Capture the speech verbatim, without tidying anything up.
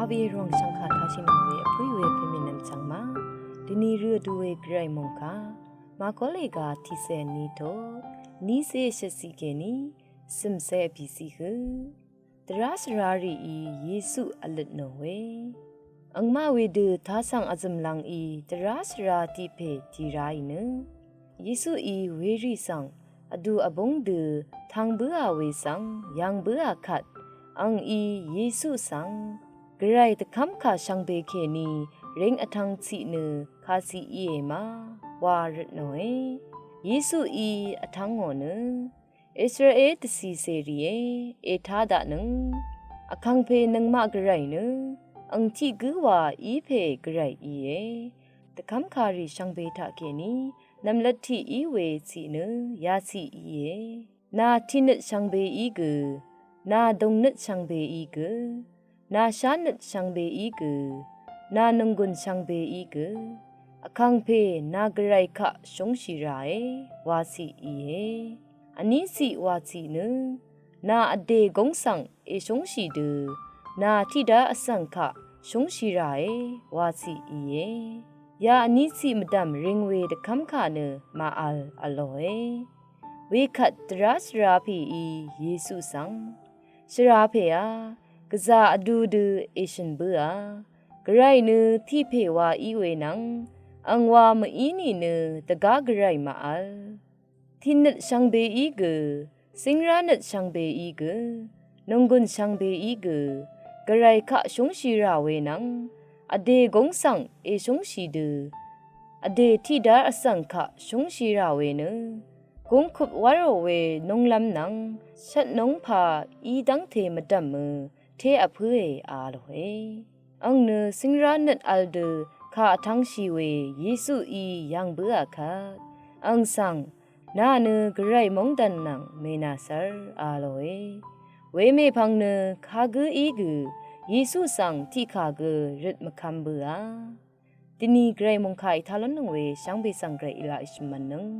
Aviye rong shangka tashi mangwe apui we pimi nam changma. Dini ru du we grai mongka. Makole ga tise ni to. Ni se shesi keni. Sim se pisi hu. Dvrá svrá rì í Yesu vløt nò we. Angmaq wedø tasv̀ng vzø̀mlv̀ng í dvrá svrá tiqpè tìrá í nø Yesu í werì svng vdu vbúng dø tvng bǿà we svng yv̀ng bǿà kvt ang í Yesu svng Gvray dvkv́mkà shvngbe kèní ring vtvng ciq nø kàciq íe ma wa røt nòe. Yesu í vtvng ngò nø Israel dvcì cèrìe ètá daqnøng Vkàngpè nøngmaq Gvray nø ang tiq gǿ wa í pè Gvray íe. Dvkv́mkàrì shvngbe taqkèní nv̀mlat tiq í we ciq nø yaciq íe. Nà tiqnøt shvngbe í gø, nà dòngnøt shvngbe í gø, nà shánøt shvngbe í gø, nà nònggùn shvngbe í gø, Vkàngpè nà Gvray kaq shúngshì ràe waciq íe. Vní ciq waciq nø nà vdè gúng svng èshúngshì dø nà tiqdá vsv̀ng kaq shúngshì ràe waciq íe. Ya vní ciq mvdv̀m ring we dvkv́mkà nø màvl vlòe. Wekvt dvrá shvrá pè í Yesu svng shvrá pè á gvzà vdu dø èshø̀n bǿà Gvray nø tiq pè wa í we nvng ang wa mv-í nìnø dvgá Gvray màvl. Tiqnøt shvngbe í gø, cíngránøt shvngbe í gø, nònggùn shvngbe í gø, Gvray kaq shúngshì rà we nvng vdè gúng svng èshúngshì dø vdè tiqdá vsv̀ng kaq shúngshì rà we nø gúngkup wárò we nunglv́m nvng shvtnúng pà í dv́ngte mvdv̀mø té vpǿe a lòe. Ang nø cíngránøt vl dø kà vtvngshì we Yesu í yv̀ng bǿà kvt ang svng nà nø Gvray móngdàn nvng mènàcv́r a lòe. Wemèpvng nø kagǿ í gø Yesu svng tiqkà gø røt mvkvm bǿà. Dini Gvray mòngkà ètá lónnøng we shvngbe svng Gvray èlaq èshø̀mv̀nnøng.